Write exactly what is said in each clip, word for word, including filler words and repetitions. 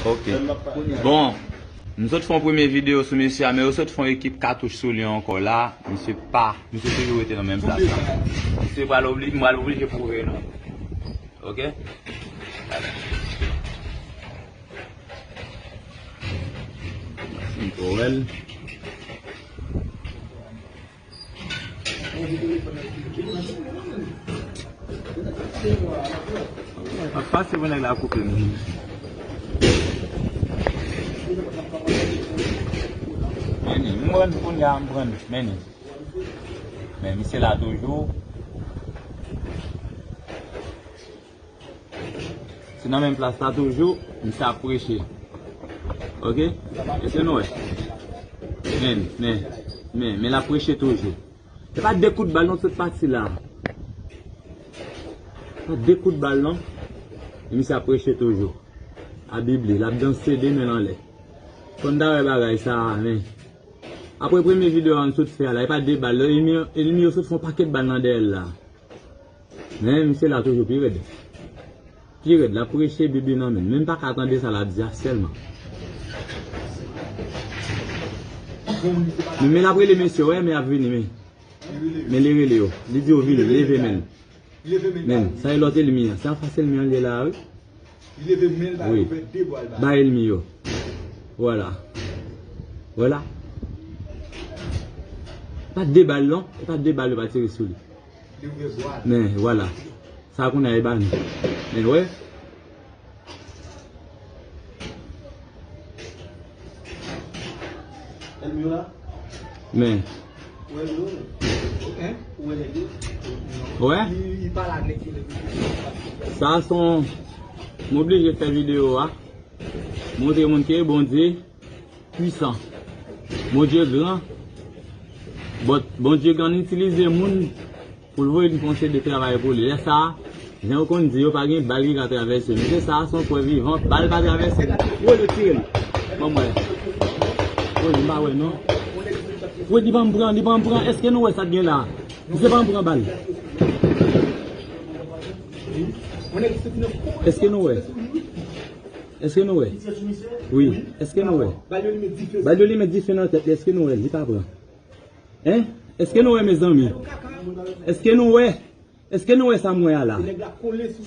Ok. Bon, m sot fè yon premye videyo sou mesye a, men yo sot fè yon ekip katouch sou li ankò la. Misye pa, misye toujou rete nan menm plas la. Misye pral obli, m pral oblije pwouve nou. Ok? Gade. Mwen wè l. Ap pase pou nèg la koupe m. Men ni, m pran kounye a, m pran, men ni. Men misye la toujou. Se nan menm plas la toujou, misye ap preche. Ok? Èske nou wè? Men, men, men, men l ap preche toujou. Se pa de kout bal non, tout pati la. Pa de kout bal non. E misye ap preche toujou. A Bib li, l ap danse de men l anlè. Fò n ta wè bagay sa a, men. Apre premye videyo a n sot fè a la, e pa de bal, enmi, enmi yo sot fè yon pakèt bal nan dèyè l la. Men misye la toujou pi rèd. Pi rèd, l ap preche Bib li nan men l. Men m pa ka tande sa l ap di a sèlman. Men, men l ap rele mesye, wè, men ap vini, men. Men li rele yo. Li di yo vini, leve men l. Men, sa e lòt enmi an. Se anfas enmi an li ye la, wi. Li leve men l ba yo, fè de bwa l ba. Bay enmi yo. Vwala. Vwala. Pa de bal non. E pa de bal yo pa tire sou li. Li ouvè bwa l. Men, vwala. Sa kounye a e ba nou. Men, wè. Enmi yo la. Men. Ou wè yo? Hein? Ou wè nèg yo? Wè? Li, li pa la nèg yo, nèg yo. Sa se yon, m oblije fè videyo a. Montre moun ke Bondye pwisan. Bondye gran. Bon, Bondye gran itilize moun pou l voye n fè yon seri de travay pou li. Lè sa a, jan yo konn di, yo pa gen bal ki ka travèse. Mesye sa a se yon prèv vivan, bal pa travèse. Woy, yo tire l. Ban m wè. Woy, m pa wè non. Woy, li ban m pran, li ban m pran. Èske nou wè sa k gen la? Misye ban m pran bal. Èske nou wè? Èske nou wè? Wi. Èske nou wè? Bal yo limen dife nan tèt li. Èske nou wè? Li pa pran. Hein? Èske nou wè, mezanmi? Èske nou wè? Èske nou wè sa m wè a la?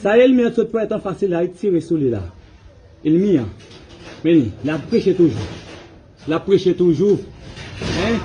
Sa enmi an sot fè anfas li la, li tire sou li la. Enmi an. Men li, l ap preche toujou. L ap preche toujou. Hein?